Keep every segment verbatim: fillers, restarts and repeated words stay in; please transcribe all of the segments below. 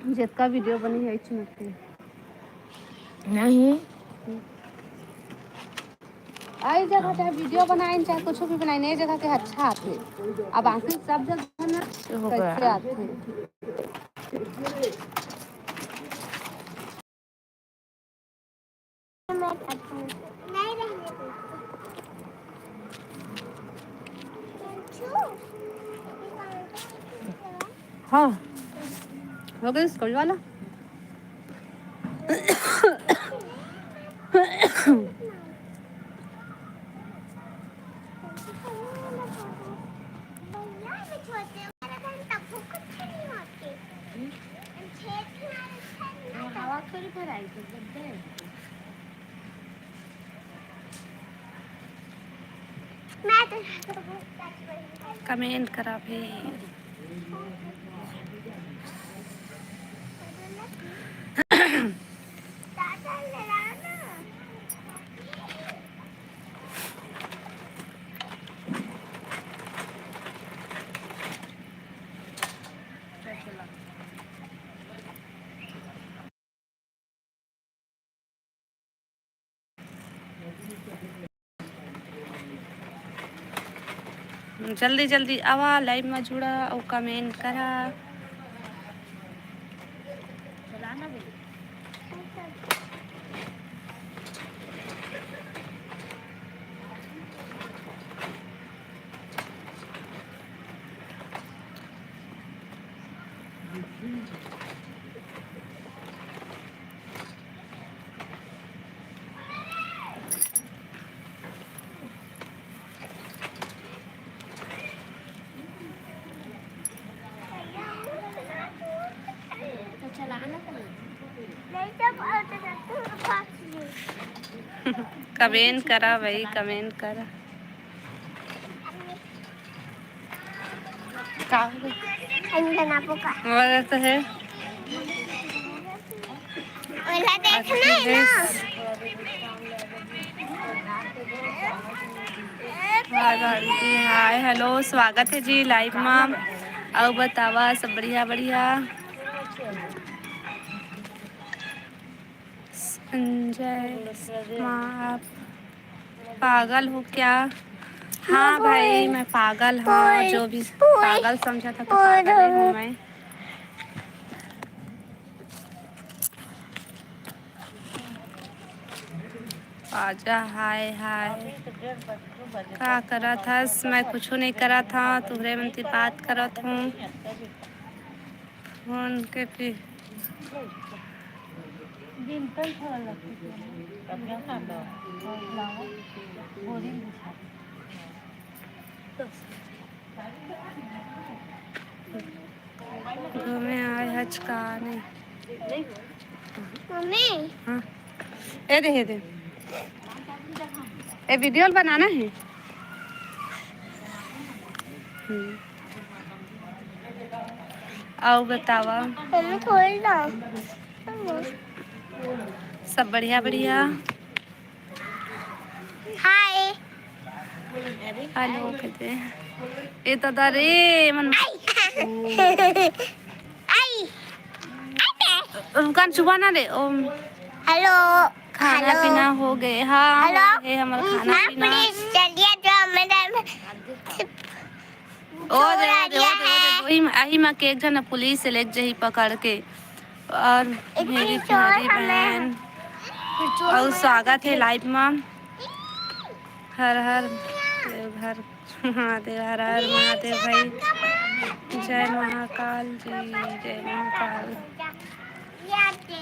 जतका वीडियो बनी है, चुनौती। नहीं। आई जगह चाहे वीडियो बनाए, चाहे कुछ भी बनाए, ये जगह के अच्छा आथे। अब बाकी सब जगह ना हो गया। कैसे आथे? हाँ, हो गई स्कूल वाला। हवा थोड़ी भराई तो गद्दा है। कमेंट करा भाई। जल्दी जल्दी आवा, लाइव में जुड़ा अउ कमेंट करा। कमेंट करा भाई, कमेंट करा। का हो गया? अंजना पोका। वो तो है। ओला देखना है ना। हाय भाभी जी, हाय, हेलो, स्वागत है जी लाइव में। अउ बतावा, सब बढ़िया, बढ़िया। संजय, माँ, आप पागल हो क्या? हाँ भाई, मैं पागल हूँ, जो भी पागल समझा था तो पागल ही हूँ मैं। आजा, हाय हाय। का करत हस? मैं कुछो नहीं करत हूँ, तुहरे मन से बात करत हूँ। फोन के पी- घूमे आए हच का नहीं? मम्मी। हाँ। ए दे, ए दे। ए वीडियो बनाना है। हम्म। अउ बतावा। पहले खोल दो। सब बढ़िया, बढ़िया। हाय। हेलो, कहते हैं। ए दादा रे, मन आई। आई। उनका चुबा ना दे। ओ, हेलो। खाना हेलो। पीना हो गए। हाँ, हेलो। हो गए हमर खाना पीना। प्लीज, जल्दी आ जाओ, मेरा ओ दे, ओ दे, ओ दे, ओ दे, ओ दे। वही में, आही में के एक झन पुलिस से लेके जाही पकड़ के। और मेरी प्यारी बहन, और स्वागत है लाइव में। हर हर देवघर महादेव, हर हर महादेव भाई। जय महाकाल जी, जय महाकाल।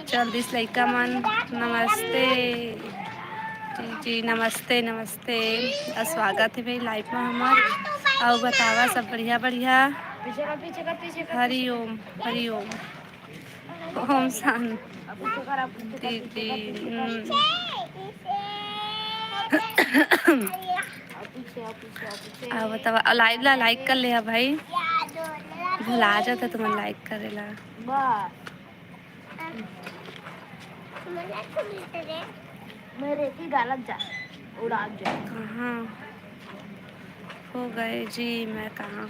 चल दिस लइका मन, नमस्ते। जी, जी, नमस्ते, नमस्ते। अउ स्वागत हे भाई लाइव में हमर। अउ बतावा सब बढ़िया, बढ़िया। हरि ओम, हरि ओम। ओम शांति। जी, हम्म। अउ बतावा, अउ लाइव ला लाइक कर ले हा भाई। भुला जाता तुमन लाइक करे ला। मैं रेती डालत जा, उड़ात जा। कहाँ हो गए जी, मैं कहाँ?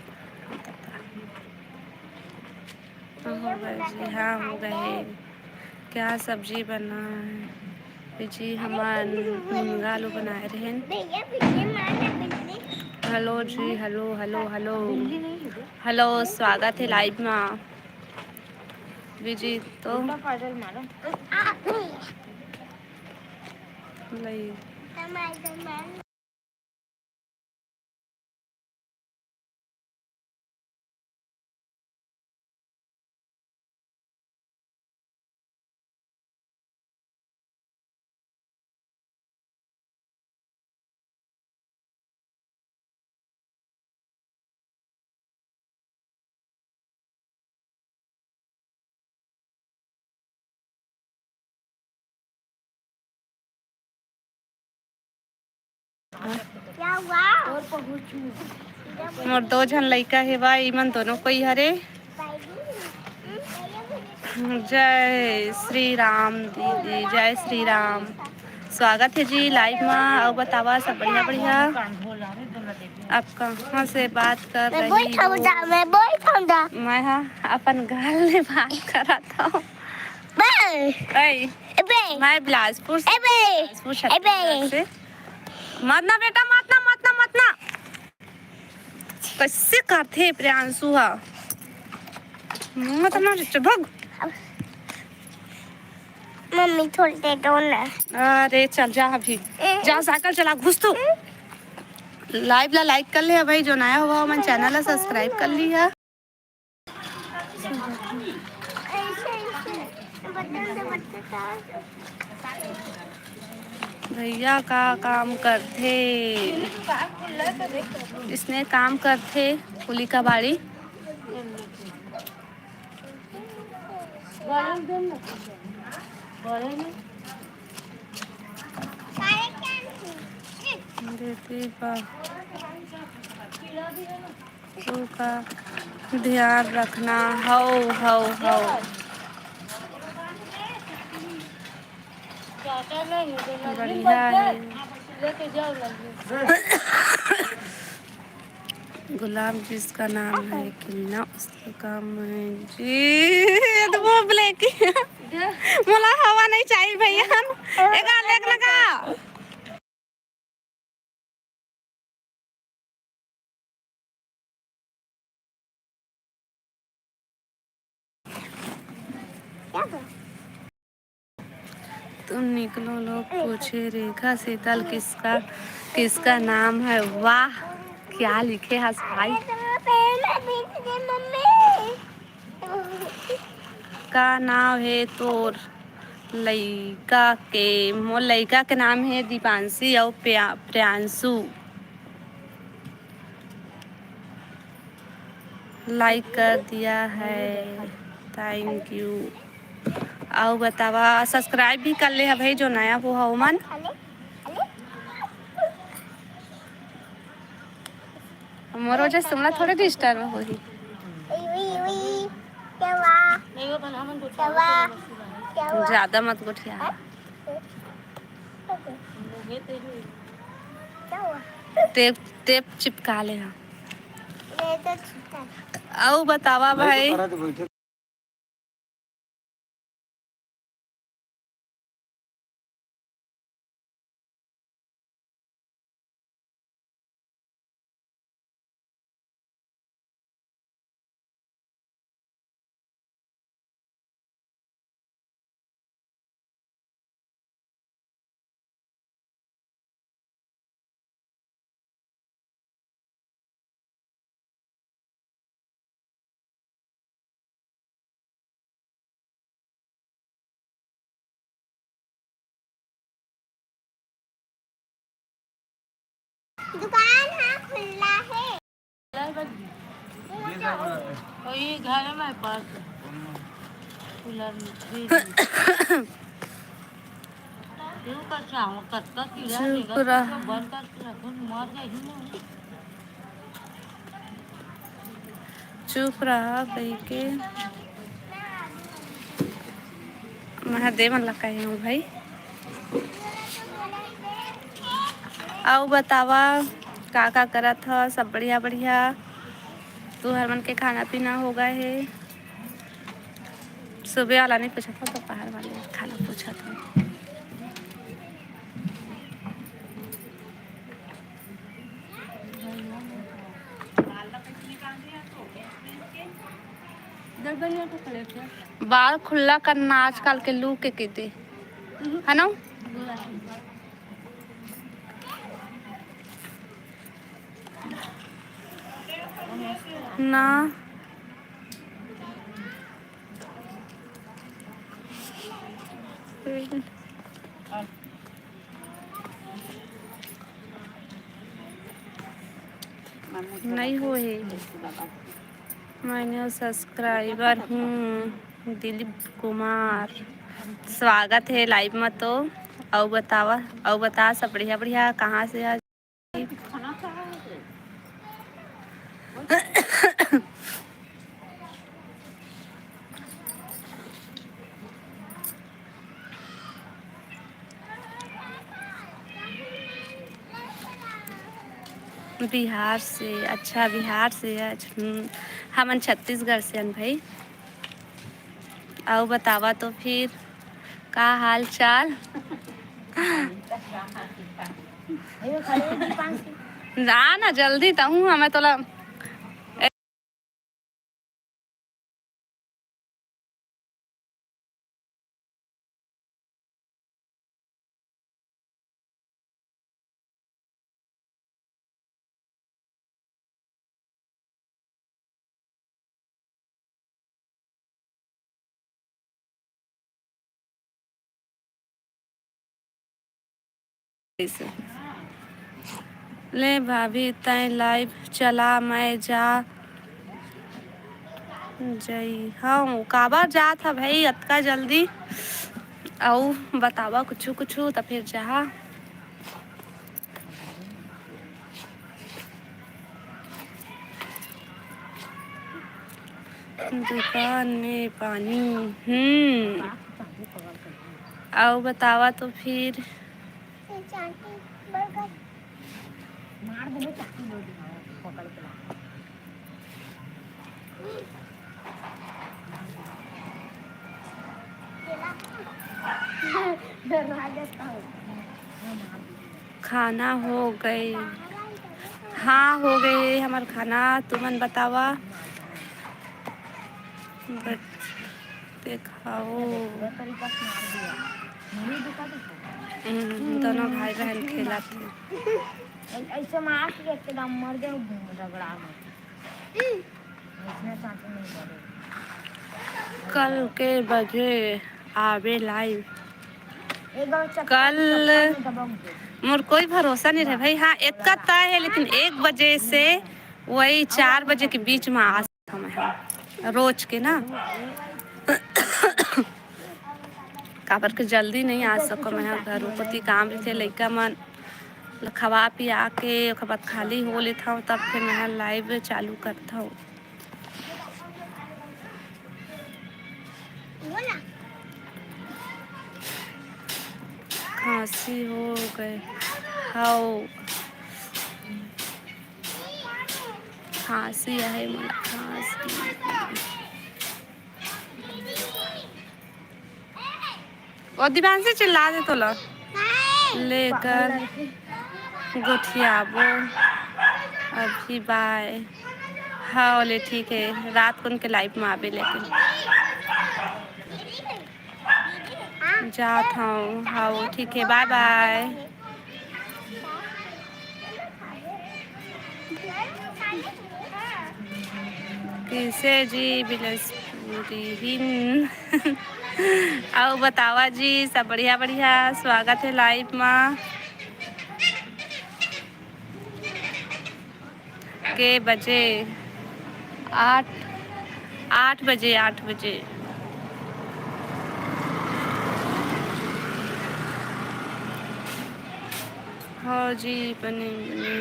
हो गए जी, हाँ, हो गए। क्या सब्जी बना है जी? हमन मुनगा आलू बनाए रहेन। हेलो जी, हेलो, हेलो, हेलो, हेलो, स्वागत है लाइव मा। विजी तो लई। मोर दो झन लइका हे बा, इमन दोनों कोई हरे। जय श्री राम दीदी, जय श्री राम। स्वागत है जी लाइव मा। अउ बतावा सब बढ़िया बढ़िया? आप कहाँ से बात कर रही हो? मैं हा अपन घर ले बात करत हूँ। मैं बिलासपुर से, बिलासपुर छत्तीसगढ़ से। मत ना बेटा, मत ना, मत ना, मत ना। कैसे करथे प्रियांशु हा? मत ना रे, भग। मम्मी, थोड़ी देर दो ना। अरे चल जा अभी, जा साइकिल चला, घुस तू। लाइव ला लाइक कर ले भाई, जो नया होगा मन चैनल ला सब्सक्राइब कर लिया। भैया का काम करथे? इसने काम करथे कुली का बाड़ी। देती बा। तू का ध्यान रखना। हौ, हौ, हौ। बढ़िया है। गुलाब जिसका नाम है किन्ना, उसका काम है जी। ये तो वो ब्लैक ही है। मोला हवा नहीं चाहिए भैया। एक अलग लगा। तुम निकलो लोग पूछे रेखा शीतल किसका, किसका नाम है। वाह, क्या लिखे हस भाई। का नाव हे तोर लइका के? मोर लइका के नाम हे दीपांशी अउ प्रियांशु। लाइक कर दिया है, थैंक यू। अउ बतावा, सब्सक्राइब भी कर ले हा भाई, जो नया हो हा ओमन। मोर वजह से तुमला थोड़े डिस्टर्ब होही। ज्यादा मत गोठिया। टेप, टेप चिपका ले हा। अउ बतावा भाई। दुकान हा खुला हे। ये घर में पास कूलर में फ्रिज में। चुप रहा। चुप रहा कहिके महादेव मन ला कहे हूँ भाई। अउ बतावा का का करत ह? सब बढ़िया बढ़िया। तुहर मन के खाना पीना हो गए हे? सुबह वाला नहीं पूछा था, दोपहर वाले खाना पूछा था। बाल खुल्ला करना आजकल के लू के कीती, है ना? ना। नहीं होए। मैं न्यू सब्सक्राइबर हूँ, दिलीप कुमार। स्वागत है लाइव में। तो अउ बतावा, अउ बता सब बढ़िया बढ़िया, कहाँ से आज? बिहार से। अच्छा, बिहार से। अच्छा, हम्म, हमन छत्तीसगढ़ से हन भाई। अउ बतावा तो फिर का हाल चाल? जा ना जल्दी, तहूँ हमें तोला ले भाभी, तैं लाइव चला, मैं जा जई हूँ। काबर जात ह भाई अतका जल्दी? अउ बतावा कुछु कुछु, त फिर जहा। दुकान में पानी। हम्म। अउ बतावा तो फिर। खाना हो गए? हाँ, हो गए हमार खाना। तुमन बतावा। बट देखाओ। हम्म, दोनों भाई बहन खेलत हे। ऐसे मार के एकदम मर जाओ, रगड़ा में। कल के बजे आबे लाइव। कल मोर कोई भरोसा नहीं रहे भाई। हाँ, एक का तय है, लेकिन एक बजे से वही चार बजे के बीच में आ सकता मैं, हाँ, रोज के ना। काबर के जल्दी नहीं आ सको मैं, हाँ, घर कोती काम रहिथे, लइका मन ल खवा पिया के ओकर बाद खाली हो लेथव, तब फिर मैं लाइव चालू करथव। खांसी हो गए, हाओ, खांसी आहे मोला, खांसी। ओ दिव्यांशी चिल्ला दे तोला। लेकर गोठियाबो अभी, बाय। हाँ, ले ठीक है, रात कुन के लाइव में आबे लेकिन। जात हूँ, हाँ, ठीक है, बाय बाय। किसे जी बिलासपुरी हिन। अउ बतावा जी, सब बढ़िया बढ़िया, स्वागत है लाइव मा। के बजे? आठ, आठ बजे, आठ बजे। हो जी, बने,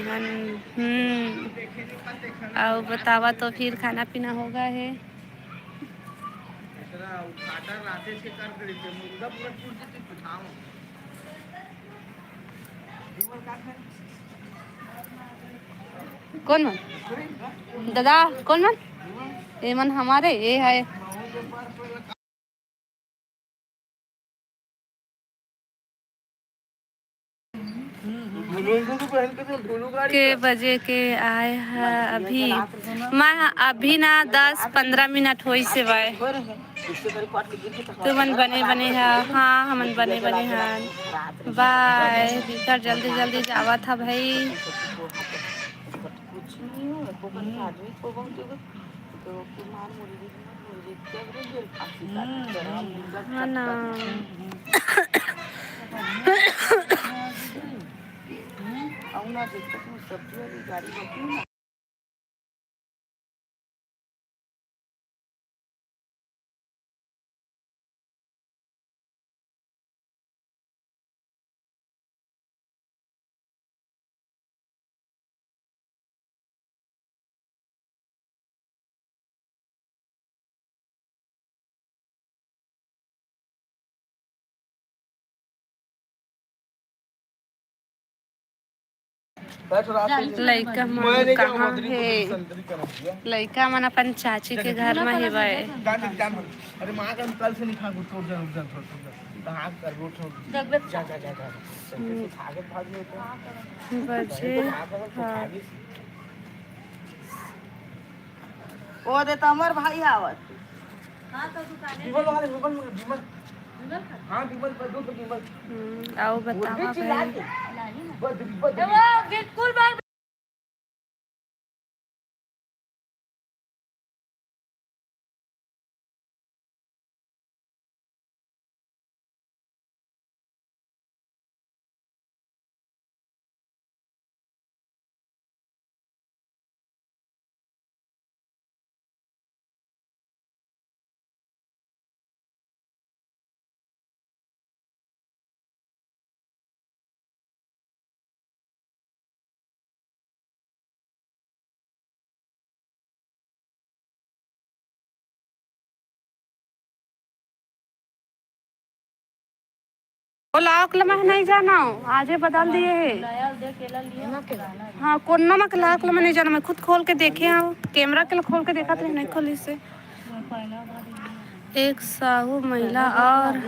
बने हन। हम्म। अउ बतावा तो फिर खाना पीना होगा है? कौन मन? दादा, कौन मन? ये मन हमारे, ये है। के बजे के आए ह अभी? मैं ह अभी ना दस पंद्रह मिनट होइस हे। तुमन बने बने ह? हाँ, हमन बने बने हन। बाय। बिकर जल्दी जल्दी जावत ह भाई। हाँ ना। लइका मन कहाँ हे? लइका मन अपन चाची के घर म हेवय। अरे माँ का कल से नहीं खा, रुक जा, रुक जा, रुक जा, रुक जा। कहाँ कर, रुक, रुक। जा, जा, जा, जा। हम्म। खा के भाग गए तो। बजे, हाँ। वो दे तो हमर भाई आवत। विमल वाले, विमल, विमल। हाँ, विमल, बस दो तो विमल। हम्म, आओ वो भी बतावा चिल्ला भाई। के। बस, बस, ए, वो बिल्कुल बार वो lock ल मैं नहीं जाना हूँ, आजे बदल दिए है। हाँ, कोन्ना म के lock ल मैं नहीं जाना, मैं खुद खोल के देखे हूँ, camera के खोल के देखा थे, नहीं खोली से। एक साहू महिला और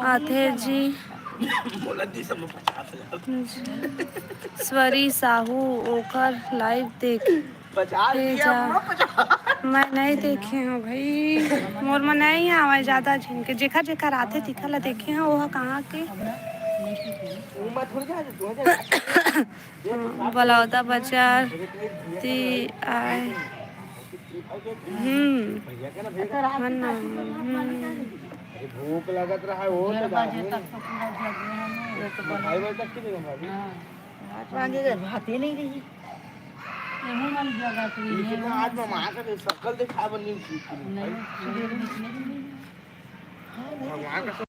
आथे जी। स्वरी साहू, ओकर live देख। पचास ए दिया, जा। पूरा पचास। मैं नहीं देखे हूँ भाई, मोर में नहीं आवे ज्यादा झिन के, जेखर जेखर आथे तिखर ला देखे हूँ। वो कहाँ के? वो मैं थोड़ी जा, तू जा। बलौदा बाजार ती आए। हम्म। भैया का ना, भैया का। हाँ ना, हम्म। अरे भूख लगत रहा है, वो तो बात नहीं। तो ढाई बजे तक की देगा भाभी। हाँ। आठ बजे के भात ही नहीं रही। एहू मन जगह तो ये नहीं कितना है। आज मैं माँ का तो शकल दिखा बनी थी। नहीं, सुबह निकले भी नहीं। भगवान का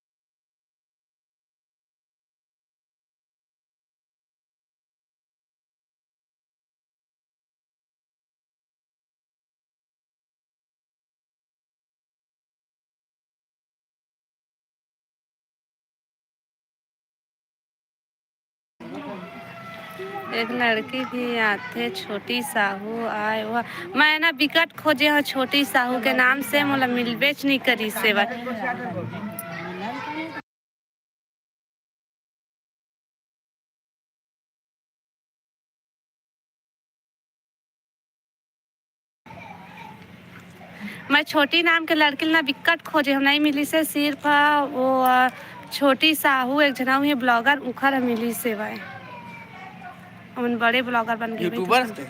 एक लड़की भी आथे, छोटी साहू आए हुआ। मैं ना बिकट खोजे हूँ छोटी साहू के नाम से, मोला मिलबेच नहीं करी सेवा। मैं छोटी नाम के लड़की ल ना बिक्कट खोजे हूँ, नहीं मिली से। सिर्फ वो, अ, छोटी साहू एक जना हुई blogger, उखर मिली से भाई। हमन बड़े blogger बन गए YouTuber भाई।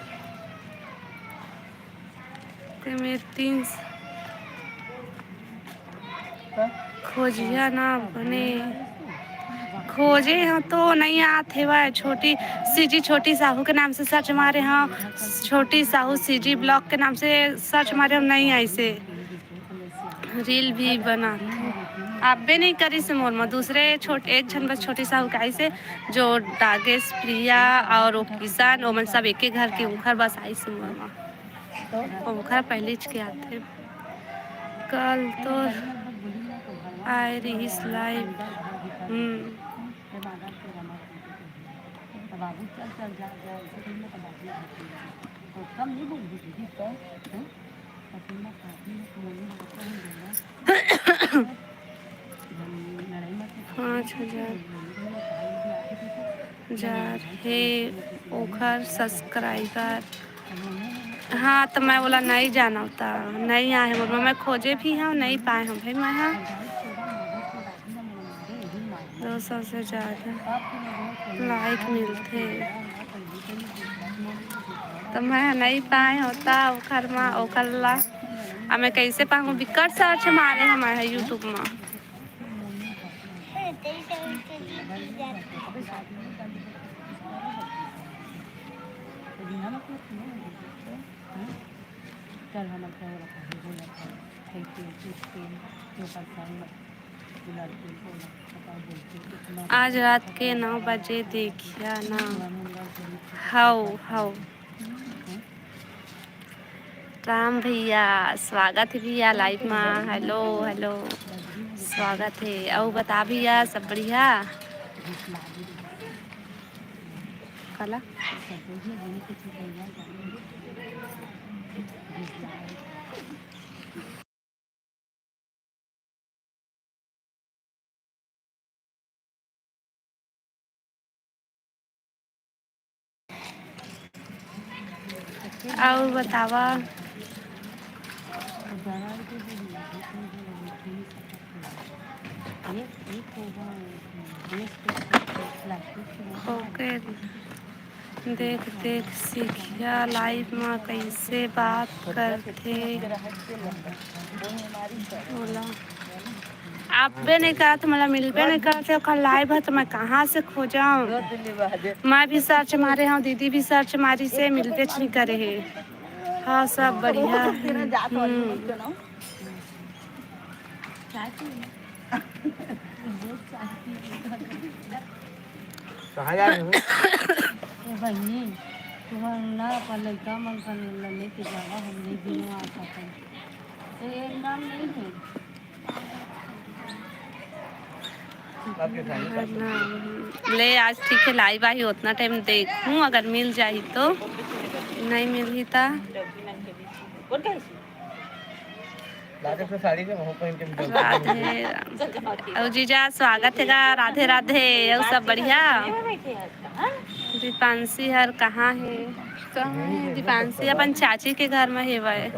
ते मेरे तीन स-, खोजिया ना बने। खोजे हाँ तो नहीं आत हेवय। छोटी सीजी, छोटी साहू के नाम से search मारे हाँ, छोटी साहू सीजी blog के नाम से search मारे हाँ, नहीं आइसे। Reel भी बना आबे नहीं करी से मोर में। दूसरे छोट एक झन बस छोटी साहू के आइसे, जो डागेश, प्रिया और वो किशन, वो मन सब एके घर के, उखर बस आइसे मोर में। ओखर पहिलीच के आथे। कल तो आए रिहिस live। हम्म। पाँच हजार। हजार हे ओखर subscriber। हाँ, त मैं ओला नइ जानव, त नइ आए हे मोर म। मैं खोजे भी हव, नइ पाए हव भाई मैं ह। दो सौ से जादा like मिलथे, त मैं नइ पाए हव, त ओखर म, ओखर ला अब मैं कइसे पाहूँ? बिकट search मारे हव मैं ह YouTube म। आज रात के नौ बजे देखिया ना। हव, हव। राम भैया, स्वागत हे भैया live मा। Hello, hello, स्वागत हे। अउ बता भैया, सब बढ़िया? काला? अउ बतावा। ओके। देख देख सिखिया live म कइसे बात करथे। ओला आपबे नइ करत, मोला मिलबे नइ करत हे, ओखर live ह त मैं कहाँ से खोजंव? मैं भी search मारे हव, दीदी भी search मारिस हे, मिलबेच नइ करे हे। हाँ, सब बढ़िया हे। हम्म। कहाँ जा रहे हो? ए बहिनी, तुमन ना अपन लइका मन कर लेके जावा, हम नइ बिनवा सकन। तो ये नाम नहीं है। ले, आज ठीक हे, live आही, ओतना time देखहूँ, अगर मिल जाही तो, नइ मिलही त। राधे राम। अउ जीजा, स्वागत हे गा, राधे राधे। अउ सब बढ़िया? दीपांशी हर कहाँ हे? कहाँ हे दीपांशी? अपन चाची के घर म हेवय।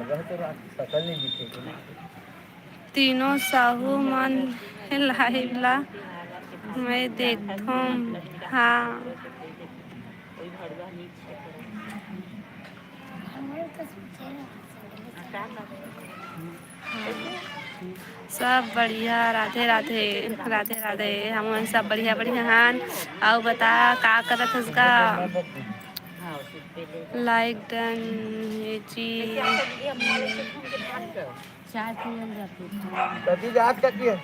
तीनों साहू मन live ला मैं देखथों। हाँ। सब बढ़िया, राधे राधे, राधे राधे। हमन सब बढ़िया बढ़िया हन। अउ बता, का करत हस गा? Like done हे जी। चाय पियल जाथे। कभी याद करती है।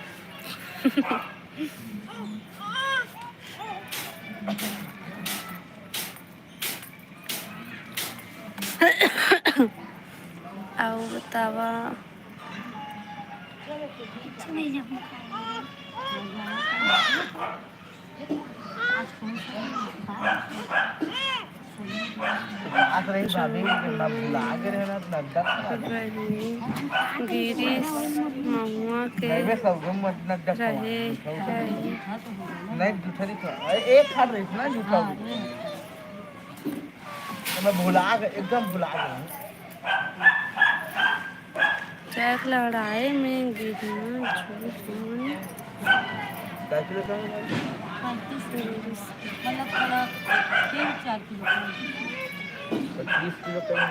अउ बतावा। बात रही भाभी, ना भुला के रहना, ना डर। रही गिरीश महुआ के नहीं, बे, सब घूम मत, ना डर। रहे, रहे। नहीं, जूठा नहीं था। अरे, एक हाथ रही थी ना, जूठा। हाँ, ये। तो मैं भुला गया, एकदम भुला गया। चैक लड़ाई में गिरना झूठ मन। पैंतीस किलो कम है। पैंतीस किलो। मतलब, थोड़ा तीन चार किलो कम। पच्चीस किलो कम है।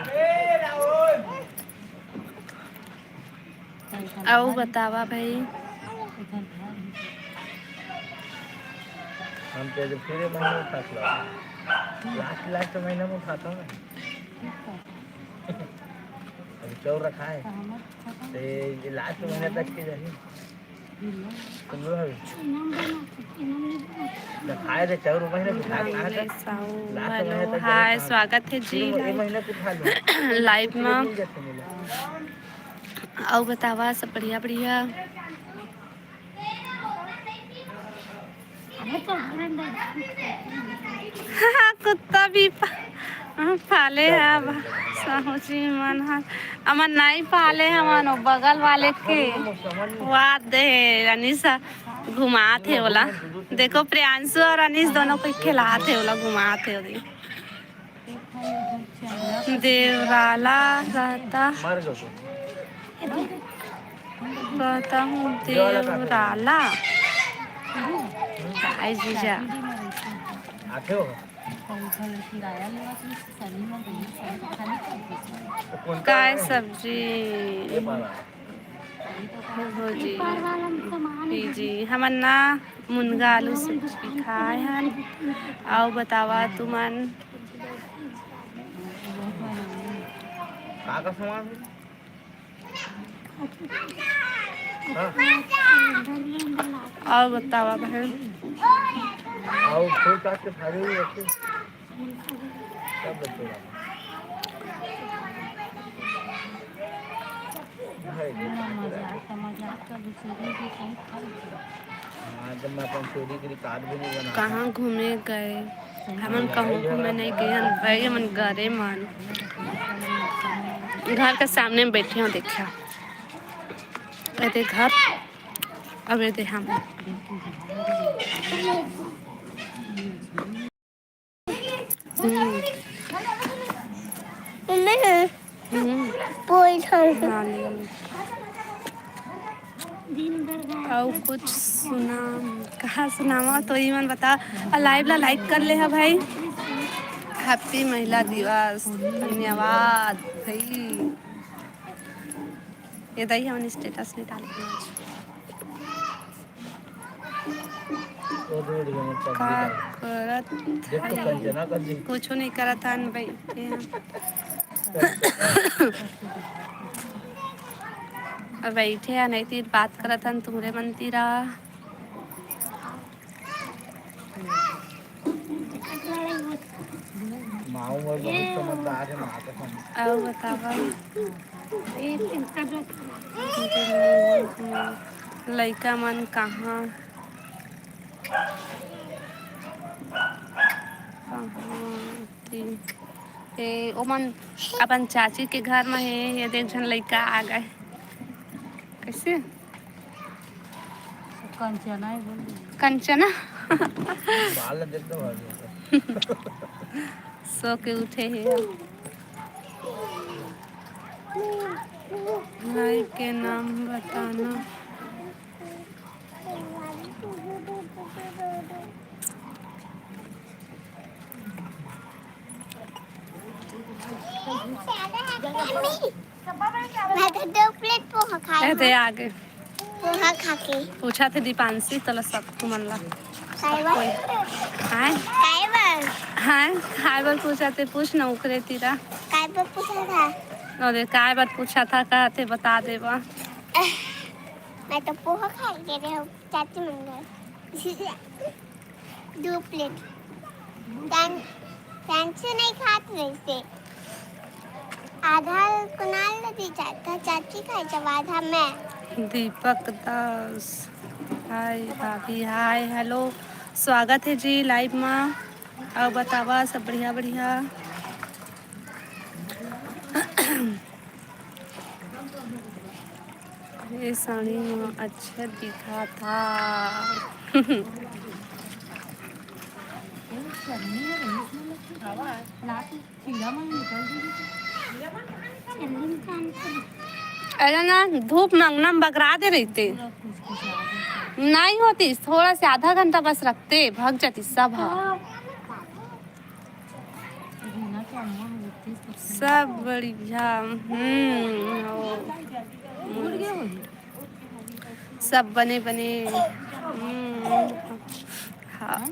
अउ बतावा भाई। हम तो जब पूरे महीना उठात ला। लास्ट, लास्ट महीना में उठाता हूँ ना। अभी चाउर रखा है। तो ये लास्ट महीने तक के जाही। सुन लो अभी। रखा है तो चाउर महीने में उठा, कहाँ से? लास्ट महीने तक हाय, जाही। स्वागत है जी। ये महीने को उठा लो। Live में। मिल जाते मिले। अउ बतावा, सब बढ़िया, बढ़िया? कुत्ता भी पा-, हाँ, पाले हे अब साहू जी मन ह। हमन नहीं पाले, हमन ओ बगल वाले के वाद दे हे, अनिस ह घुमात हे ओला। देखो, प्रियांशु और अनिस दोनों को खिलात हे, ओला घुमात हे ओदे। देवराला रहता। कहता हूँ देवराला। काय जीजा? काय सब्जी? भोजी। पीजी। हमन ना मुनगा आलू सब्जी खाए हन। अउ बतावा तुमन। का का सामान? हाँ। अउ बतावा बहन। अउ फूल काट के फाड़े हुए रखे। सब बच्चे। भाई, मजाक का, मजाक का, बेचारे भी कहीं खाई। हाँ, जब मैं अपन चोरी के रिकॉर्ड भी नहीं बना। कहाँ घूमे गए? हमन कहूँ घूमे नहीं गए हन भाई, हमन घरे मन। घर के सामने में बैठे हो, देखा। ये दे घर, अब ये दे हम। हम्म। मम्मी, हम्म। पोई खाऊं। हाँ, ले लो। अउ कुछ सुना, कहाँ सुनावा तो ई मन बता। अउ लाइव ला लाइक कर ले हा भाई। हैप्पी महिला दिवस, धन्यवाद भाई। ये दई हमन स्टेटस नहीं डालते आज। का करत हन? कुछो नहीं करत हन, बइठे हन। अब बइठे हन, नहीं तीर बात करत हन तुमरे मन तीरा। माऊ मोर बहुत समझदार है, माँ कसम। अउ बतावा। लइका मन कहाँ, कहाँ थी? ए, ओमन अपन चाची के घर में हे। ये देख, झन लइका आ गए। कैसे? कंचना है, बोल दे। कंचना? बाल देख तो भाभी। सो के उठे हे। भाई के नाम बताना। मैं तो दो प्लेट पोहा खाए ए, दे हूँ। आगे। पोहा खा के। पूछा थे दीपांशी, तोला सब तुमन ला। काय बर? कोई। हाय। काय बर? हाय, काय बर पूछा थे, पूछ ना उकरे तीरा। काय बर पूछा था? अरे, काय बर पूछा था, कहा थे, बता देवा। मैं तो पोहा खा के रहे हूँ, चाची मंगल। दो प्लेट। टाइम, टाइम से नहीं खात वैसे। आधा कुणाल ने दी चाचा, चाची खाए जब आधा मैं। दीपक दास, हाय भाभी, हाय, हेलो, स्वागत है जी लाइव में। अउ बतावा सब बढ़िया, बढ़िया। ये साड़ी में अच्छा दिखा था। अरे ना, धूप में अंगना में बगरा दे रहिते। नहीं होती, थोड़ा से आधा घंटा बस रखते, भाग जाती सब। हाँ। सब बढ़िया। हम्म, हो। सब बने बने। हम्म, हाँ।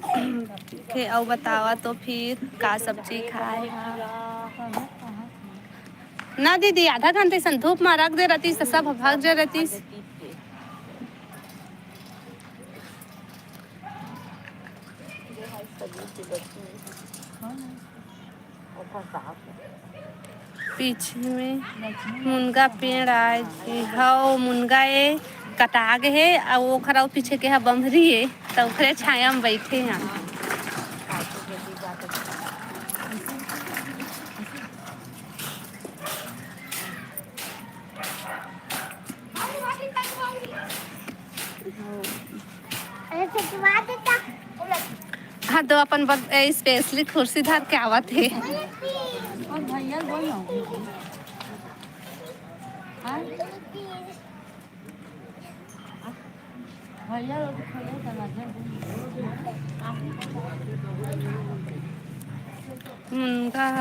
ठीक है, अउ बतावा तो फिर का सब्जी खाए? ना दीदी, आधा घंटे सन धूप में रख दे रहतीस तो सब भाग जा रहतीस। पीछे में मुनगा पेड़ आए जी, हव मुनगा ए कटा गे हे, अउ ओखर अउ पीछे के ह बम्हरी ए, त ओखरे छाया में बइठे हन। अरे, फिर तुम्हारा देता। हाँ, तो अपन बग-, ए, specially कुर्सी धर के आवत हे। और भैया बोल ना। हाँ? भैया लोग खोले त नजर दे। मुनगा ह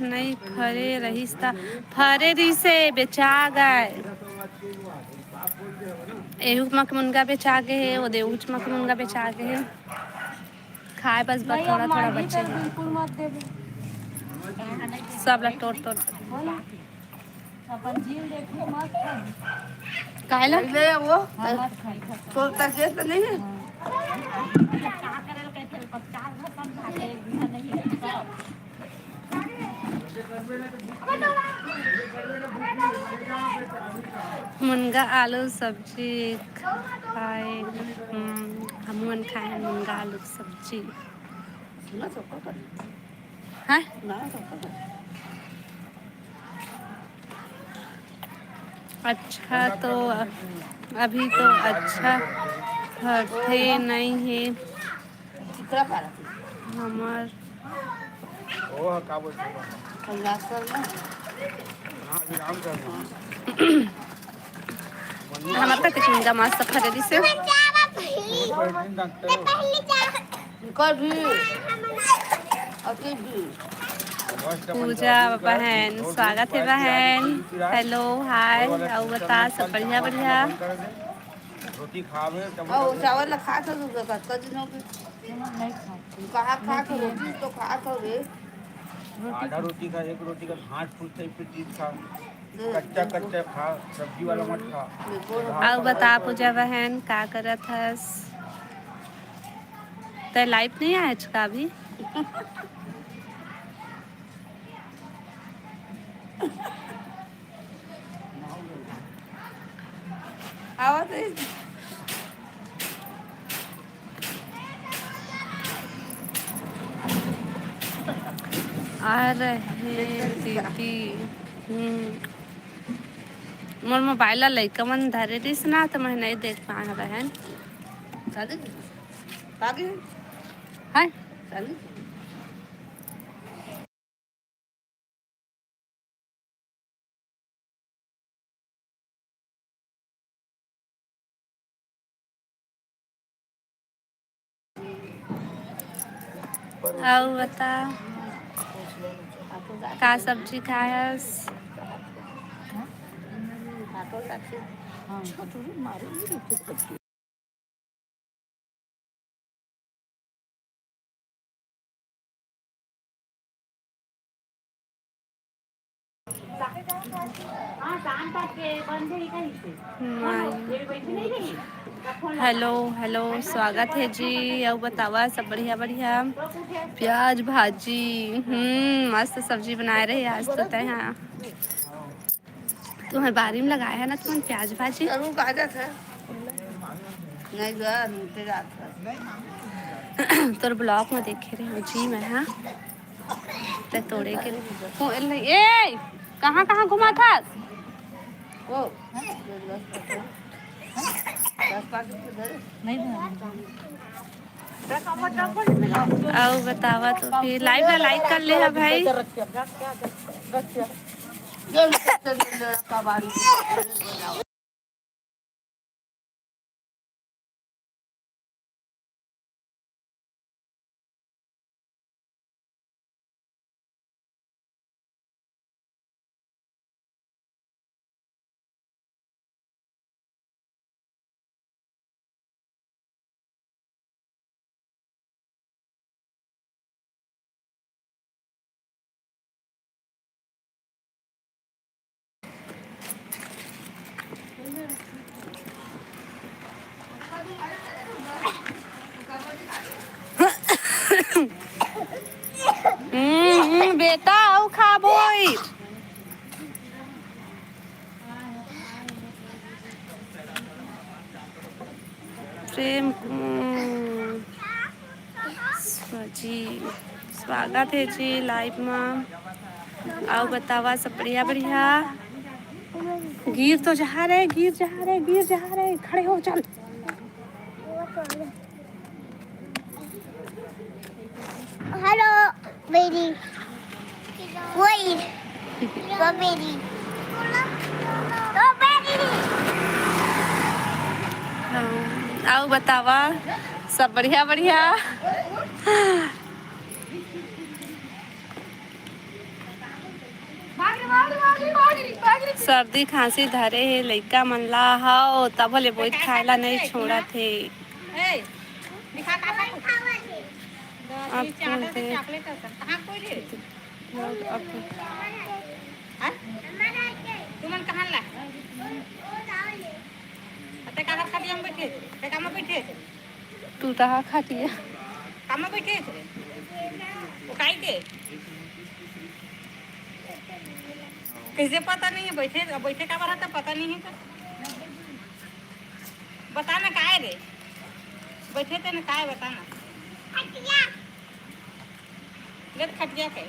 नइ फरे रहिस त फरे रिहिसे, बेचा गय। एहू मा के मुनगा बेचा गे हे, ओदे उच मा के मुनगा बेचा गे हे। खाए बस बर नहीं, थोड़ा अब थोड़ा मांगी बचे तो हे। बिल्कुल मत देबे। सब ला टोर टोर। बोला। अपन जीव देखिए, मत खाई। काहे ला? ले वो। हाँ, मत खाई। तोर तक से तो नहीं है। हाँ। मुनगा आलू सब्जी खाए। हम्म, हमू मन खाए हैं मुनगा आलू सब्जी। सुना सबका कर। हाँ? ना सबका कर। अच्छा, तो अभी तो अच्छा फरथे नहीं हे चित्रा पारा। हमर ओ, का बोलते हैं? कमलासर में। हाँ, विराम करना। हमर तक चिंगा मस्त फरे दिसे। वो तो एक दिन डॉक्टर हो। कर भी। अति भी। पूजा बहन, स्वागत है बहन। हेलो, हाय, अउ बता, सब बढ़िया, बढ़िया? रोटी खावे, तब और चावल ला खात हो, कतका दिन हो गए? नहीं खाते। कहाँ खात हो? रोटी तो खात हो रे। आधा रोटी खा, एक रोटी खा, घास फूस टाइप के चीज खा, कच्चा कच्चा खा, सब्जी वाला मत खा। अउ बता पूजा बहन, का करत हस? तै लाइव नहीं आए आज का अभी? आवत है। आ रहे दीदी। हम्म। मोर मोबाइल ला लइका मन धरे रहिस ना, त मैं नहीं देख पाए हव बहन। चालू? आगे? हाय? चालू? अउ बता, का सब्जी खायस? हेलो, हेलो, स्वागत है जी। अउ बतावा, सब बढ़िया, बढ़िया? प्याज भाजी, हम्म, मस्त सब्जी बनाए रहे आज तो तैं। हाँ, तुम्हर बारी में लगाए है ना तुमन प्याज भाजी? जरूर भाजत है। नहीं गया, नीचे जात है। तोर ब्लॉग में देखे रहे जी मैं, हाँ। ते तोड़े के को-, ए, कहाँ, कहाँ घुमा था? ओ, नहीं। अउ बतावा तो फिर लाइव ला लाइक कर ले हा भाई। हम्म, हम्म, बेटा, अउ खाबो। प्रेम कुमार जी, स्वागत है जी लाइव में। अउ बतावा, सब बढ़िया, बढ़िया? गिर तो जहा रे, गिर जहा रे, गिर जहा रे, खड़े हो, चल। Hello, baby. Wait. Go, baby. Go, baby. हाँ, अउ बतावा, सब बढ़िया, बढ़िया। सर्दी खांसी धरे हे लइका मन ला, हव तभो ले बोइठ खाए ला नइ छोड़त हे। ए, दिखा का खाए? अब कौन थे? चॉकलेट है सर। कहाँ कोई ले? अब हाँ? तुमन कहाँ ला? अते काकर खटिया में बैठे? ते कामा बैठे? तू तहा खटिया। कामा बैठे? वो काई के? कैसे पता नहीं है? बैठे, बैठे का बार तो पता नहीं है तो। बता ना काय रे? बैठे थे ना काय, बता ना। ले खटिया के।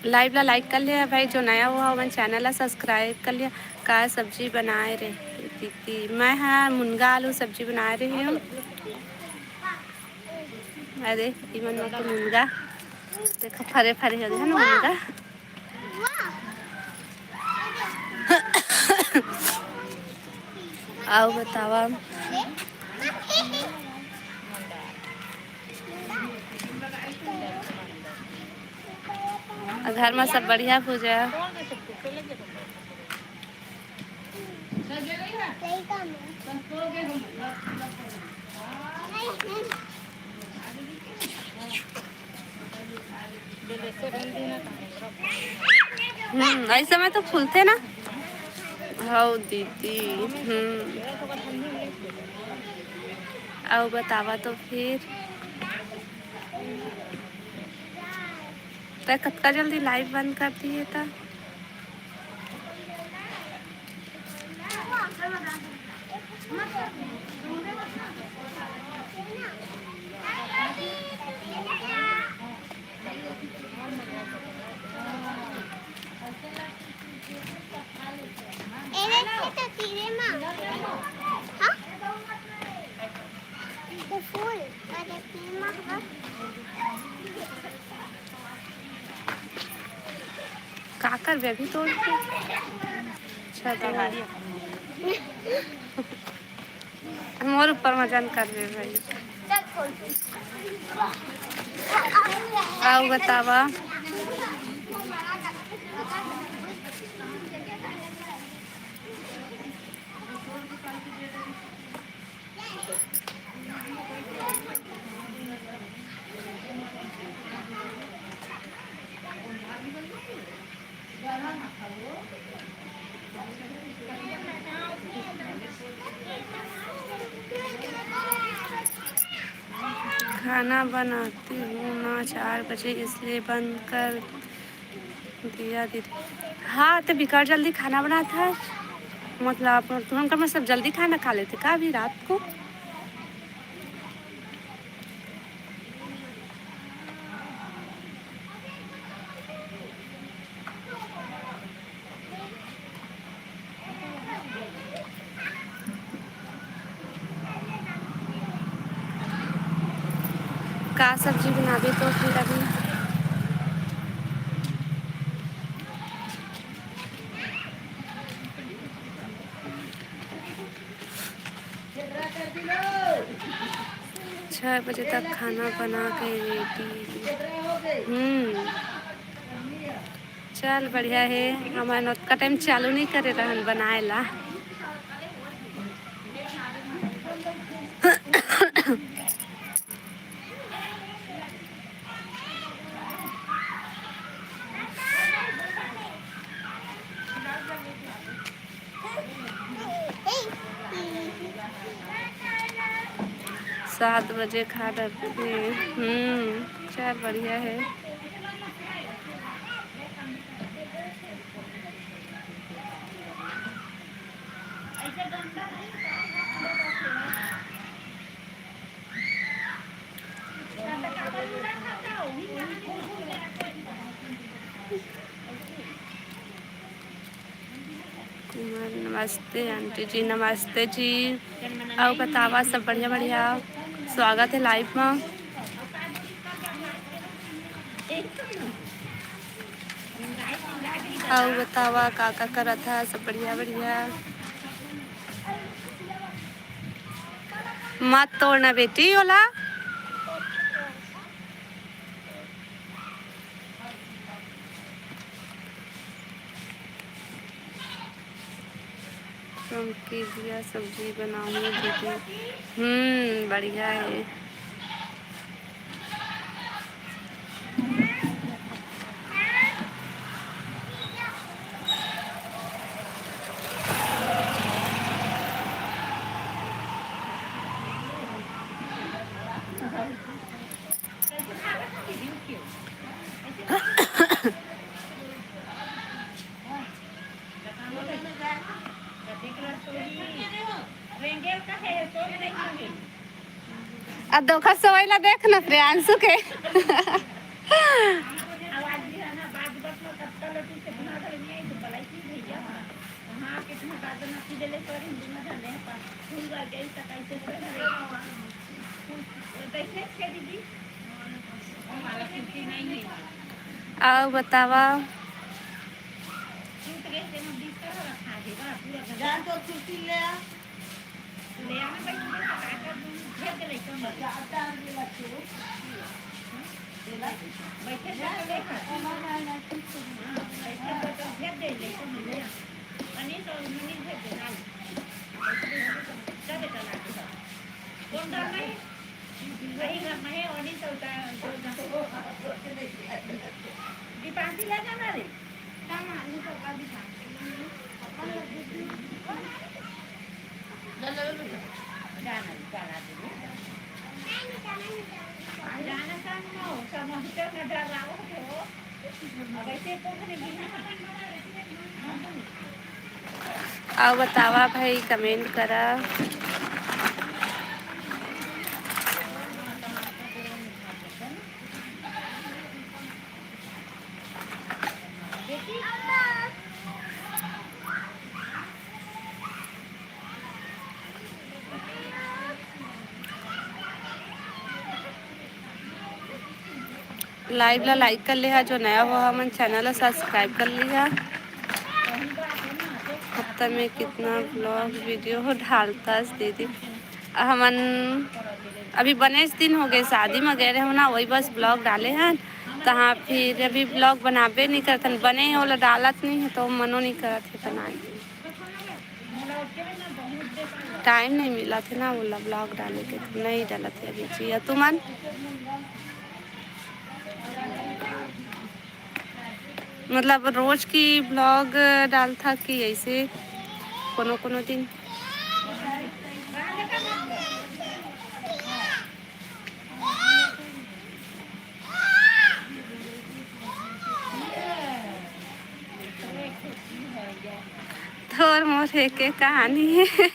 Live ला like कर लिया भाई, जो नया हुआ ओमन channel ला subscribe कर लिया। का सब्जी बनाए रे दीदी? मैं हा मुनगा आलू सब्जी बनाए रहे हूँ। अरे इमन मा तो मुनगा देखो, फरे फरे हो गए है ना मुनगा। अउ बतावा, घर मा सब बढ़िया पूजा? हम्म, ऐसे में तो फूलते ना। हौ दीदी। हम्म। अउ बतावा तो फिर, तै कतका जल्दी live बंद कर दिए त। काकर बेबी तोड़ के। अच्छा, तो मोर ऊपर मजाक कर दे भाई। अउ बतावा। खाना बनाती हूँ ना चार बजे, इसलिए बंद कर दिया दीदी। हाँ, तो बिकट जल्दी खाना बनात हस, मतलब तुरंत में सब जल्दी खाना खा लेते का अभी रात को? का सब्जी बनाबे तो फिर अभी? छः बजे तक खाना बना के ready। हम्म, चल बढ़िया हे। हमन ओतका time चालू नहीं करे रहन बनाए ला। सात बजे खा डरथे। हम्म, चल बढ़िया हे। नमस्ते आंटी जी, नमस्ते जी। अउ बतावा, सब बढ़िया बढ़िया? स्वागत हे लाइव मा। अउ बतावा, का का करत हा? सब बढ़िया बढ़िया? मत तोड़ना बेटी ओला। चमकीजिया सब्जी बनाऊँ दीदी। हम्म, बढ़िया है। अब धोखा सोवई ला देख न प्रियांशु के। अउ बतावा। अउ बतावा भाई, कमेंट करा। लाइव ला लाइक कर लिहा, जो नया हो हमन चैनल ला सब्सक्राइब कर लिहा। हफ्ता में कितना ब्लॉग वीडियो हो डालता दीदी? हमन अभी बनेच दिन हो गए, शादी में गए रहे हो ना, वही बस ब्लॉग डाले हैं। तहाँ फिर अभी ब्लॉग बनाबे नहीं करत हन, बने ओला डालत नहीं है तो मनो नहीं करत है बनाए के। टाइम नहीं मिलत है ना ओला ब्लॉग डाले के, तो नहीं डालत है अभी जी। तुमन मतलब रोज की ब्लॉग डालथा कि ऐसे कोनो कोनो दिन? तोर मोर एके कहानी हे।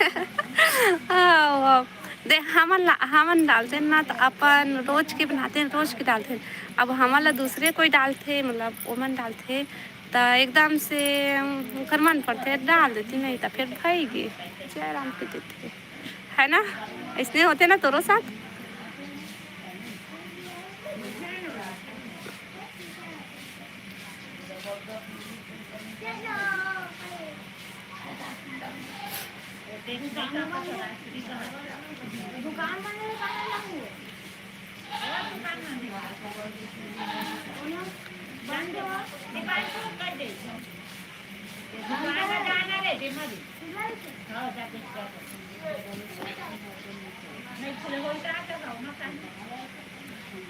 आओ, आओ। दे, हमन ला, हमन डालते ना, तो अपन रोज के बनाते हैं, रोज के डालते हैं। अब हमन ला दूसरे कोई डालते, मतलब, ओमन डालते, तो एकदम से ओकर मन पड़ते, डाल देती, नहीं तो फिर भाई गे, जय राम के देते, है ना? इसने होते ना तोरो साथ।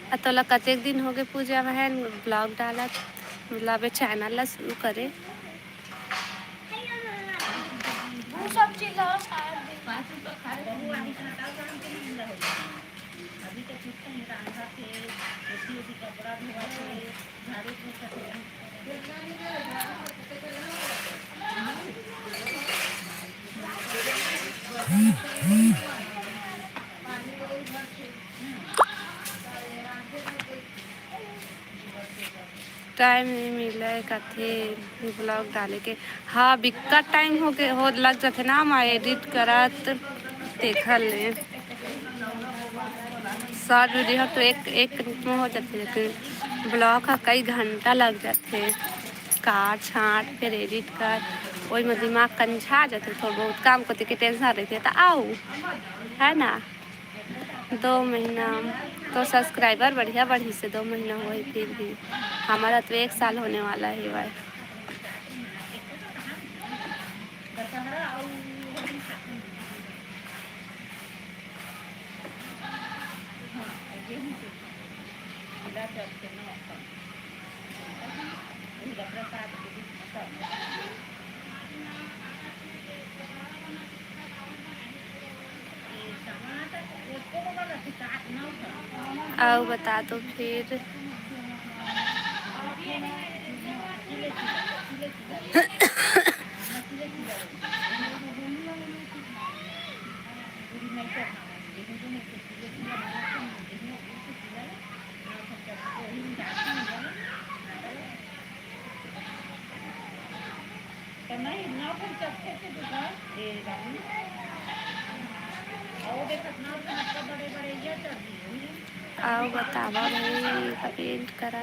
आ तोला कतेक दिन होगे पूजा बहन ब्लॉग डालत, मतलब ये चैनल ला शुरू करे? वो सब चीज ला शायद। अभी तो कुछ नहीं रांधा थे, एती ओती कपड़ा धोवा थे, झाड़ू पोछा थे। टाइम नहीं मिले कथे ब्लॉग डाले के। हाँ, बिक्कट टाइम हो के हो लग जाथे ना, मैं एडिट करत, तेखर ले शॉर्ट वीडियो तो एक एक मिनट में हो जाथे, लेकिन ब्लॉग का कई घंटा लग जाथे। काट छाट, फिर एडिट कर, ओई में दिमाग कंझा जाथे। थोड़ा बहुत काम करते के टेंशन रहते तो आओ, है ना। दो महीना तो सब्सक्राइबर बढ़िया बढ़ी से दो महीना होए, फिर भी हमारा तो एक साल होने वाला है भाई। आओ बता दो फिर। आओ बतावा भाई, कमेंट करा।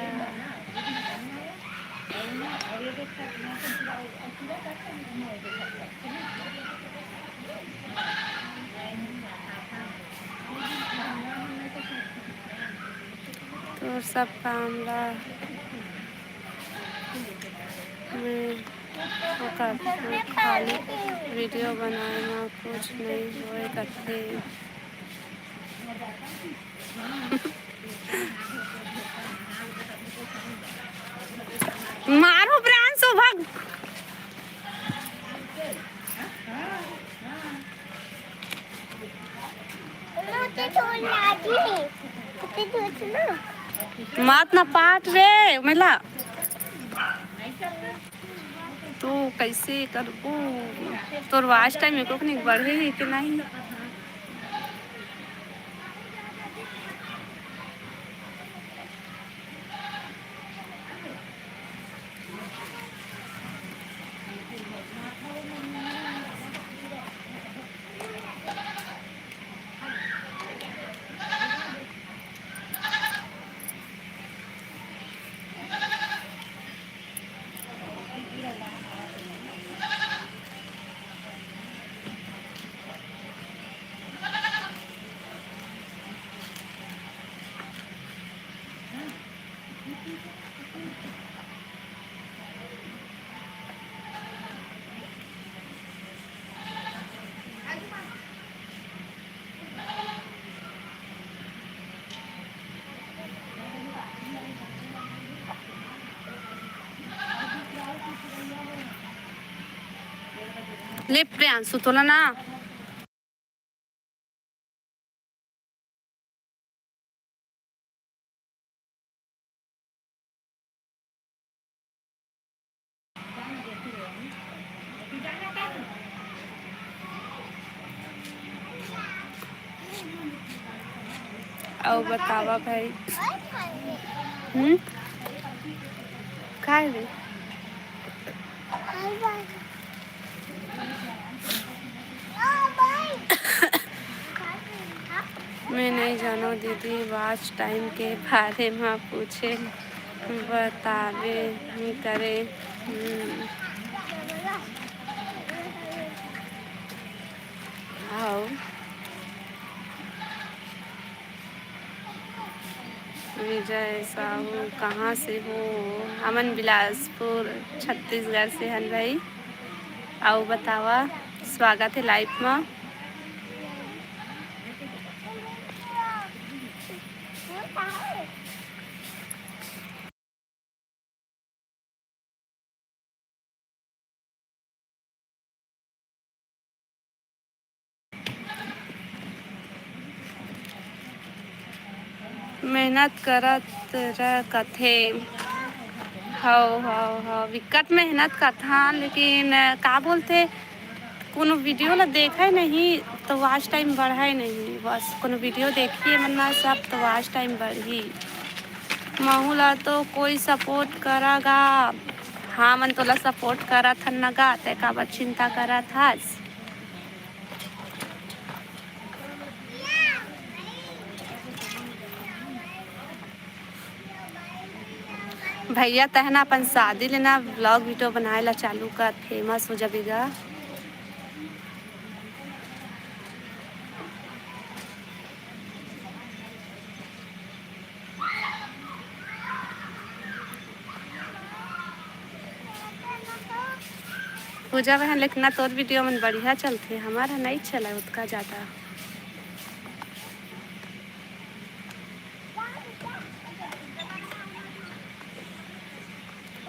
तोर सब काम ला मैं ओकर खाली वीडियो बनाए म कुछ नहीं होए करथे। मारो ब्रांसो भग। मात ना पाट रे मेला। तो कैसे करबो? तोर वॉच टाइम एको कनिक बढ़े हे कि नहीं? ले प्रियांशु, तोला ना। अउ बतावा भाई। हम्म? काय रे? मैं नहीं जानो दीदी, वॉच टाइम के बारे में पूछे, बताबे करे। हम्म। आओ। विजय साहू, कहाँ से हो? हमन बिलासपुर, छत्तीसगढ़ से हन भाई। अउ बतावा, स्वागत है लाइव में। मेहनत करत रह कथे। हव, हव, हव, बिकट मेहनत करथन, लेकिन, अ, का बोलथे, कोनो वीडियो ला देखय नहीं, तो वॉच टाइम बढ़य नहीं। बस कोनो वीडियो देखही मन ना सब, तो वॉच टाइम बढ़ही। महू ला तो कोई सपोर्ट करा गा, हमन तोला सपोर्ट करत हन न गा, तैं काबर चिंता करत हस? भैया, तहना अपन शादी ले ना व्लॉग वीडियो बनाए ला चालू कर, फेमस हो जाबे गा। पूजा बहन, लेकिन ना तोर वीडियो मन बढ़िया चलथे, हमार ह नइ चलय ओतका ज्यादा।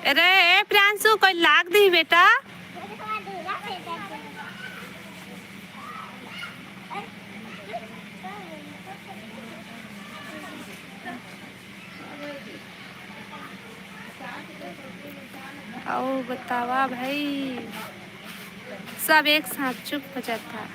अरे ए प्रियांशु, कोई लाग दी बेटा। अउ बतावा भाई, सब एक साथ चुप हो जाता।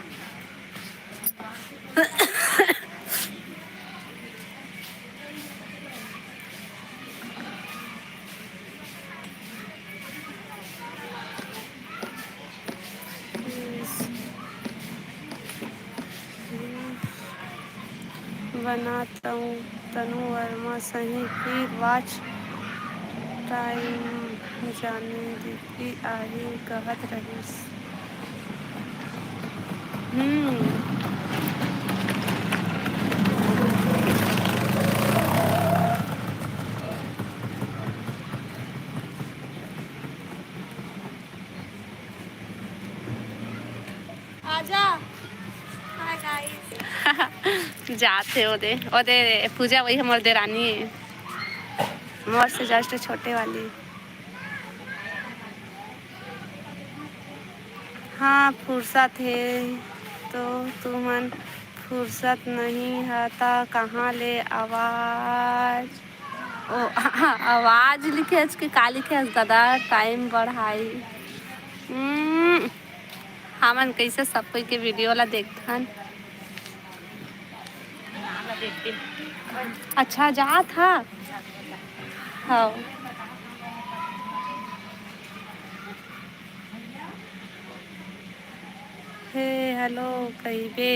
बना तनु वर्मा सही, फिर वॉच टाइम जाने दीदी आही कहत रहिस। हम्म। आजा। Hi guys. जात हे ओदे, ओदे पूजा वही हमर देरानी है, मोर से जस्ट छोटे वाली। हाँ, फुर्सत हे तो तुमन फुर्सत नहीं है ता कहाँ ले आवाज? ओ, आवाज लिखे हस के का लिखे हस दादा? टाइम बढ़ाई। हम्म, हमन कैसे सब कोई के वीडियो ला देखथन। अच्छा, जात हा? हाँ। हे, हेलो, कहिबे।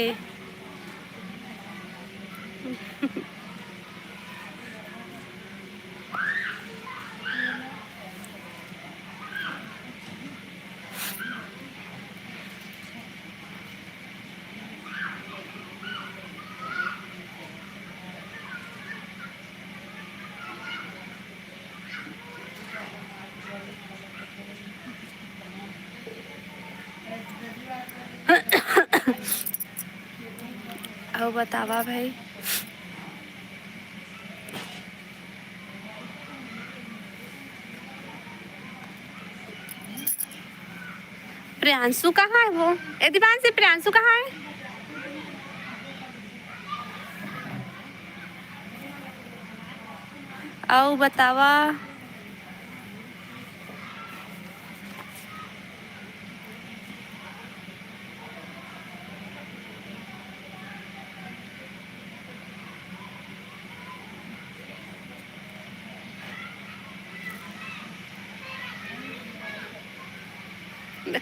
अउ बतावा भाई। प्रियांशु कहाँ है वो? ए दीवांशी, प्रियांशु कहाँ है? अउ बतावा।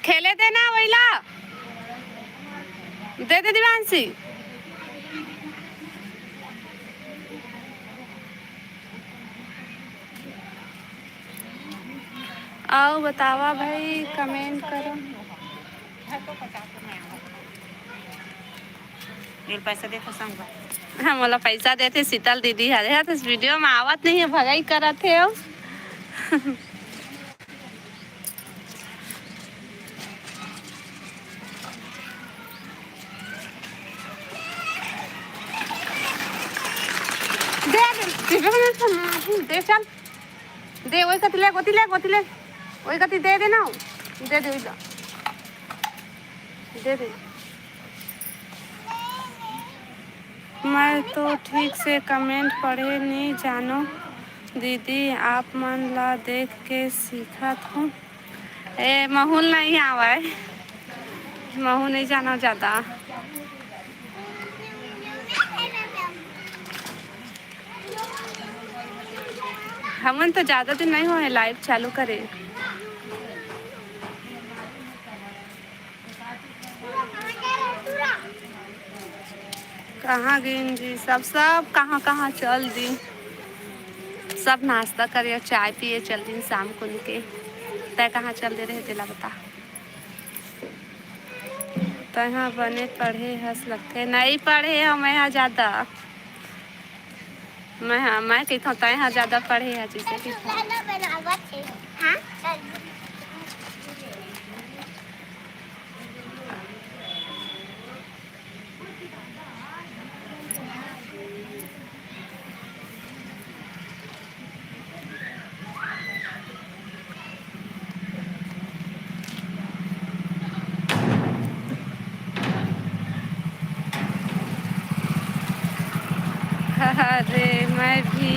खेले दे ना वैला, दे दे दीवांशी। अउ बतावा भाई, कमेंट करो। पैसा देते संग। हाँ, मोला पैसा देते शीतल दीदी हरे, तो इस वीडियो में आवत नहीं है, भगाई करत है। दे, दे, दे, दे, चल। दे, वही कति ले, गोती ले, गोती ले। वही कति दे दे ना। दे दे, वही ला। दे दे। मैं तो ठीक से comment पढ़े नी जानो दीदी, आप मन ला देख के सीखत हूँ। ए, महूँ ल नहीं आवय, महूँ नहीं जानो ज्यादा। हमन तो ज्यादा दिन नहीं होए live चालू करे। कहाँ गिन जी सब, सब कहाँ कहाँ चल दिन। सब नाश्ता करे अउ चाय पिए चल दिन शाम कुन के। तै कहाँ चल दे रहे तेला बता। तैं हा बने पढ़े हस लगथे। नहीं पढ़े हँव मैं हा ज्यादा। मैं हा, मैं कहिथँव तैं हा ज्यादा पढ़े हस जइसे कि। अरे, मैं भी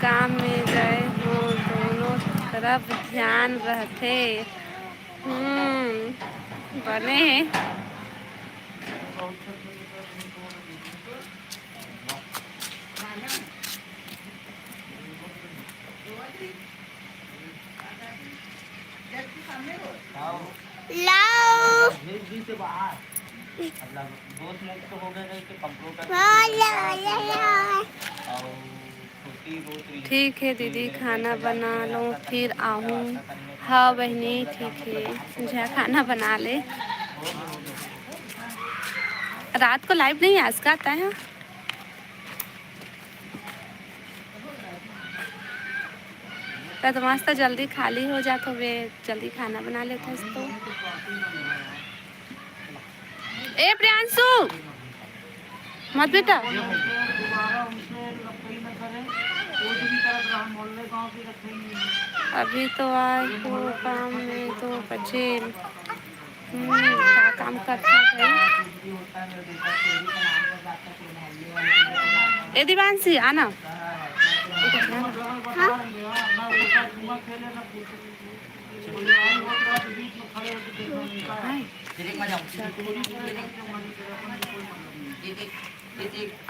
काम में गए हँव, दोनों तरफ ध्यान रहथे। हम्म, बने हे। लाओ। ठीक हे दीदी, खाना बना लो, फिर आहूँ। हाँ बहिनी, ठीक हे, जा खाना बना ले। रात को live नहीं आस का आता है? त मस्त जल्दी खाली हो जात होबे, जल्दी खाना बना लेथस तो। ए प्रियांशु, मत बेटा। अभी तो आए हो काम में दो बजे। हम्म, का काम करता है? ए दिवांशी, आना। हाँ।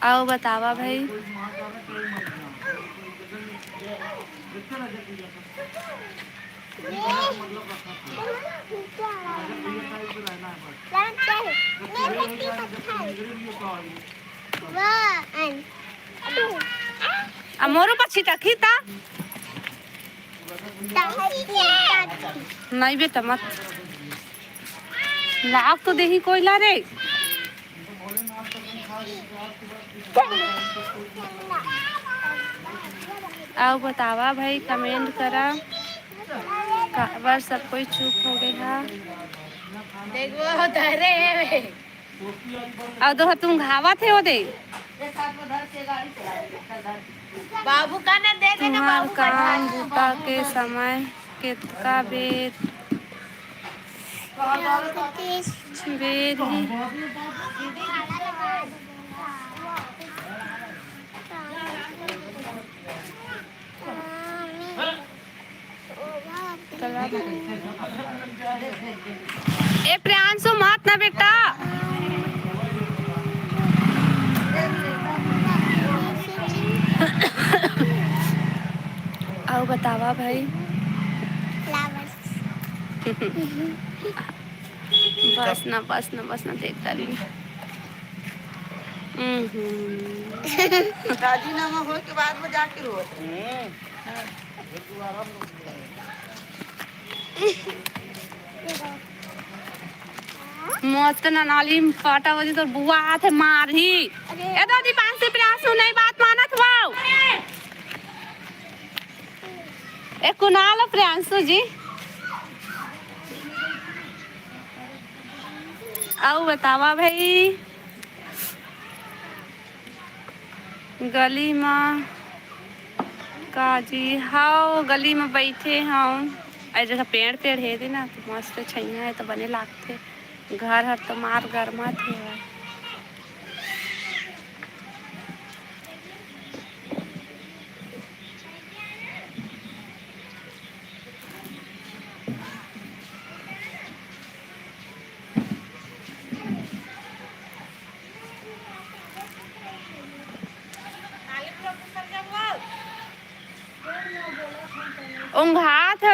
अउ बतावा भाई। आ मोर ऊपर छिटकही ता। नहीं बेटा, मत। लाग तो देही कोयला रे। अउ बतावा भाई, comment करा, काबर सब कोई चुप हो गए हा? देखो, धरे हे। अउ दोहा तुम घावत हे ओदे। बाबू का ना दे देना, तुंहर बाबू का काम ढाल। बुता के समय केतका बेर, बेर ही। ए प्रियांशु, मत ना बेटा। अउ बतावा भाई। Flowers। बस ना, बस ना, बस ना, देख डाली। हम्म। राजीनामा होए के बाद में जाके रोत। मस्त ना नाली में पाटा बजी, तोर बुआ आथे मारही। ए दादी, पाँच से प्रियांशु नहीं बात मानत हो। ए कुणाल और प्रियांशु जी। अउ बतावा भाई। गली म का जी? हाव, गली म बइठे हव। अरे, जैसा पेड़, पेड़ हे दे ना, तो मस्त छइहां हे, तो बने लागथे। घर हर तो मार गरमात हे।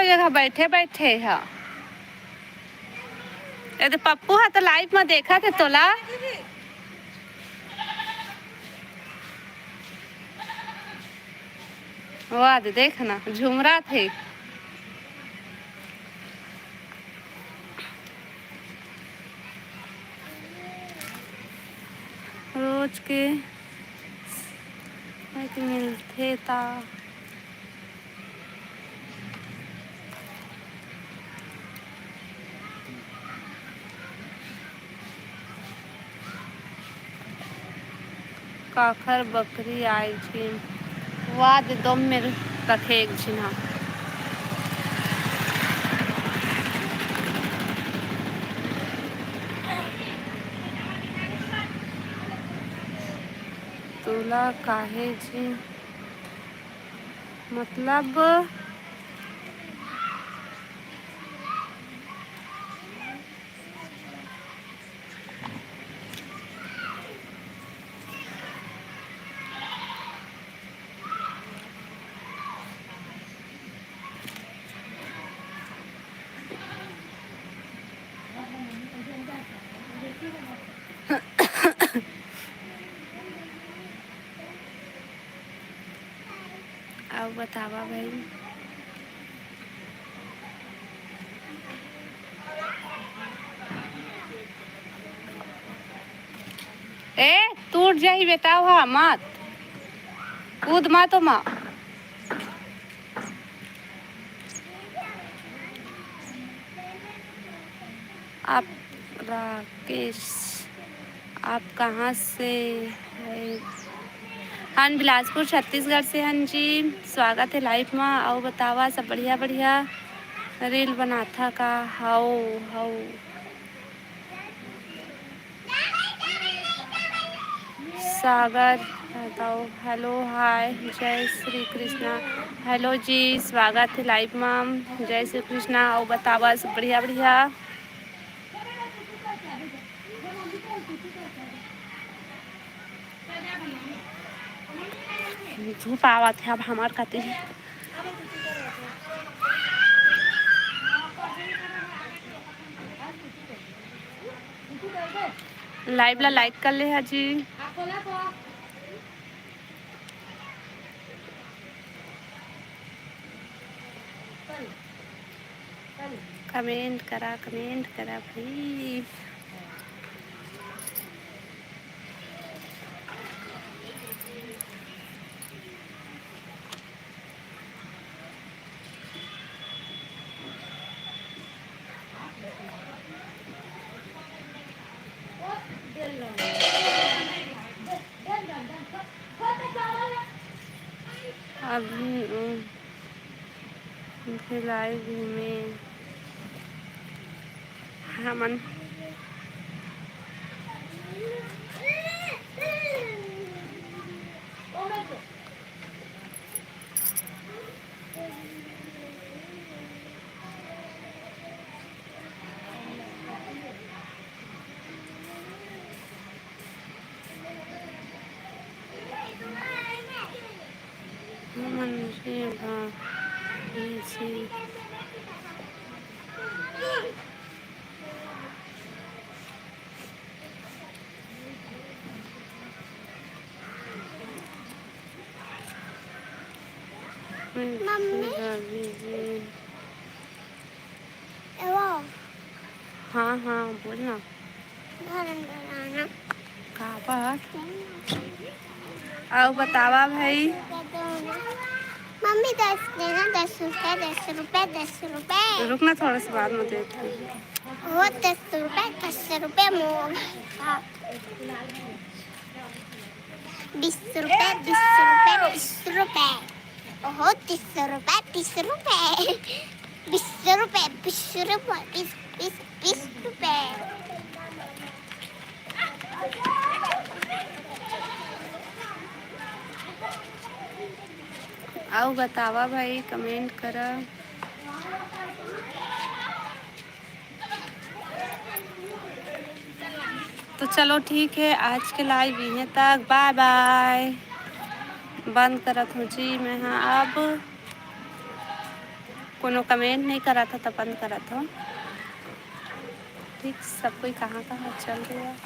जगह बैठे बैठे ह। ए दे पप्पू ह तो लाइव में देखत हे तोला। वाह दे, देख ना, झुमरात हे। रोज के मिलथे ता। काखर बकरी आए झिन। वाह दे, दम में रखे एक झिन हा। तोला काहे झिन मतलब। अउ बतावा भाई। ए, टूट जाही बेटा, ओहा मत कूद, मत ओमा। आप राकेश, आप कहाँ से है? हन बिलासपुर छत्तीसगढ़ से हन जी। स्वागत है लाइव मा। अउ बतावा सब बढ़िया बढ़िया। रील बनाथा का? हौ हौ। सागर यादव, हेलो, हाय, जय श्री कृष्णा। हेलो जी, स्वागत है लाइव मा। जय श्री कृष्णा। अउ बतावा सब बढ़िया बढ़िया। धूप आवत है अब हमार कती। लाइव ला लाइक कर ले हा जी। कमेंट करा, कमेंट करा भाई। अभी, उम, भिलाई घूमे हमन। हमन रे बाप रे। मम्मी। एवा। हाँ, हाँ, बोल ना। घर अंदर आना। का बात? अउ बतावा भाई। मम्मी, दस देना, दस रुपए, दस रुपए, दस रुपए। रुक ना, थोड़ा सा बाद में देती हूँ। वो दस रुपए, दस रुपए मोर। बीस रुपए, बीस रुपए, बीस रुपए। ओहो, तीस रुपए, तीस रुपए। बीस रुपए, बीस रुपए, बीस, बीस, बीस रुपए। अउ बतावा भाई, कमेंट करा। तो चलो ठीक है, आज के लाइव इहें तक, बाय बाय। बंद करत हूँ जी मैं, हाँ, अब। कोनो comment नहीं करत हो त बंद करत हो। ठीक, सब कोई कहाँ कहाँ चल रहे हैं।